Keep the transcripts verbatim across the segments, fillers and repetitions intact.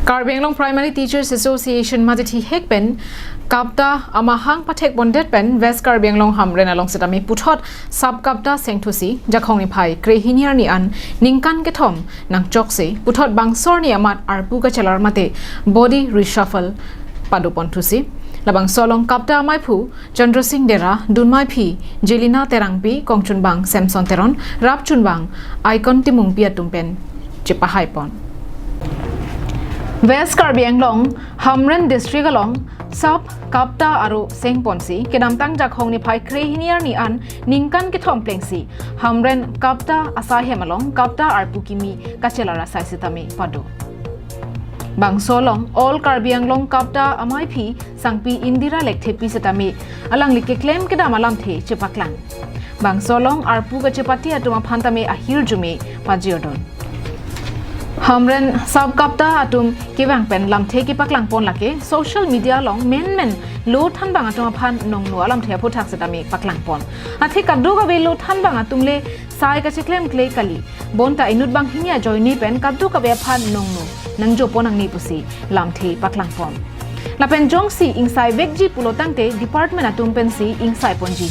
Karbi Anglong Primary Teachers Association majethi hek pen KAPTA amahang pathek pondet pen West Karbi Anglong Hamren along setame puthot sub KAPTA sengthusi Jakhong niphai krehini arni an ningkan kethom nangchokse puthot bangso arni amat arpu kachelar mate body reshuffle padoponthusi. Labangso along KAPTA amaiphu Chandra Singh Dera, dunmaiphi Jelina Terangpi, kongchunbang Samson Teron, rapchunbang Icon Timungpi atum pen chepahaipon. West Karbi Anglong, Hamren District along sub KAPTA aro sengponsi kedamtang Jakhong niphai krehini arni an ningkan kethom plengsi Hamren KAPTA asaihem along KAPTA arpu kimi kachelar asai setame pado. Bangso along All Karbi Anglong KAPTA amaiphi sangpi Indira Lekthepi setame alangli keklem kedam alamthe chepaklang. Bangso along arpu kachepate atum aphan tame ahirjume pajirdon. Hamren sub KAPTA atum kevang pen lamthe kepaklangpon lake social media along menmen lo thanbang atum aphan nongno alamthe aphuthak setame paklangpon. Athe kadokave lo thanbang atum le sai kacheklem kle kali. Bonta inut banghini ajoine pen kadokave aphan nongno nangjopon nangne pusi lamthe paklangpon. Lapen jongsi ingsaivekji pulotangte department atum pensi ingsaiponji.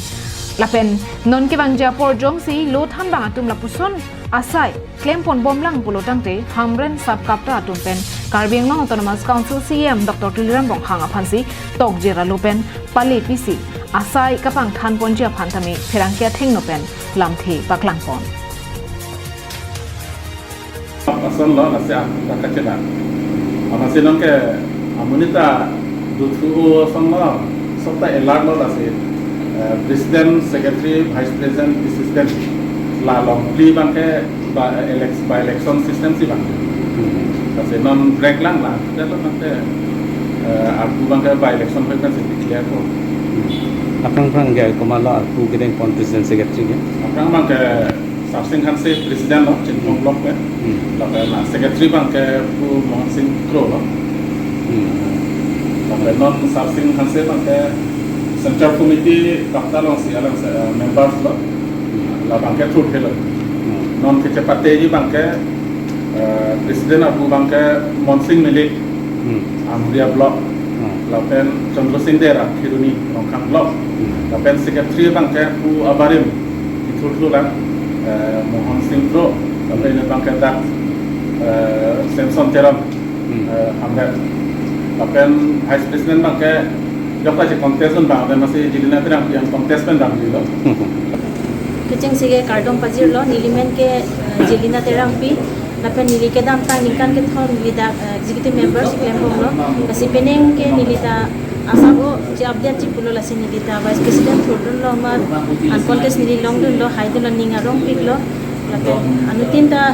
Lapen non kevangji apor jongsi lo thanbang atum lapuson asai klemponbomlang pulotangte Hamren sub KAPTA atum pen Karbi Anglong Autonomous Council CEM Doctor Tuliram Ronghang aphansi tokjir alo pen palepisi asai kapangthanponji aphan tame pherangke athengno pen lamthe paklangpon. Ason lo, lasi a, ta kachena. Amatsi nonke amonit ta duthu ason lo, sopta alert lo lasi, eh, president, secretary, vice president, assistant la along phli abangke ba, elec-, by election system si bang. Hmm. Lasi non break lang la, kita lo nanti, eh, arpu abangke by election pen si declare ko. Aphrang aphrang ke komatlo arpu kedengpon president secretary ke? Aphrang abangke Sarsing Hanse president lo, Chinthong block pen. Hmm. Lapen la secretary abangke Pu Mohan Singh Kro lo. Hmm. Lapen non Sarsing Hanse abangke Central Committee KAPTA alongsi alang, eh, members lo. Hmm. La abangke thurthe lo. Hmm. Non kechepate abangke, eh, president arpu abangke Monsing Milik, Hmm. Amria block. Hmm. Lapen Chandra Singh Dera, Kheroni, Rongkhang block. Hmm. Lapen secretary abangke Pu Abarim, Kithulthu lang, eh, Mohon Singh Kro, lapen ini abangke dak, eh, Samson Teron, Hmm. eh, Hamren. Lapen vice president abangke jokta si contest dun abang, lapen amatsi Jelina Terangpi yang contest pen abang dilo. Kechengsi ke kardom pajirlo, neli men ke, eh, Jelina Terangpi. Lapen neli kedamtang ningkan kethom neli dak, eh, executive member si klembomlo. Lasi penang ke neli ta asap o, chi update chi pulo lasi neli ta vice president thurdunlo amat, uncontest neli longdunlo, haidunlo, ning arongpiklo. Lapen anuttin ta,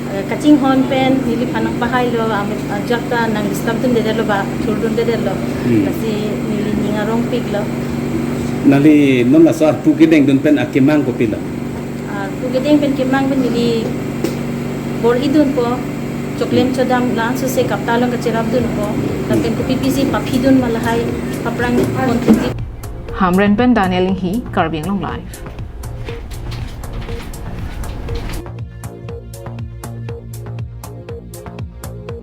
eh, kachinghon pen neliphan nangpahailo, amit ajak ta nang disturb dundedetlo ba, thurdundedetlo. Hmm. Lasi neli ning arongpiklo. Nangli non laso arpu kedengdun pen akemang kopilo? Arpu kedeng pen kemang pen neli bor-idunpo, choklem chodam langsose KAPTA along kacherapdunpo, lapen kopi pisi paphidun ma lahai paphrang konthekji. Hamren pen Daniel Inghi, Karbi Anglong Live.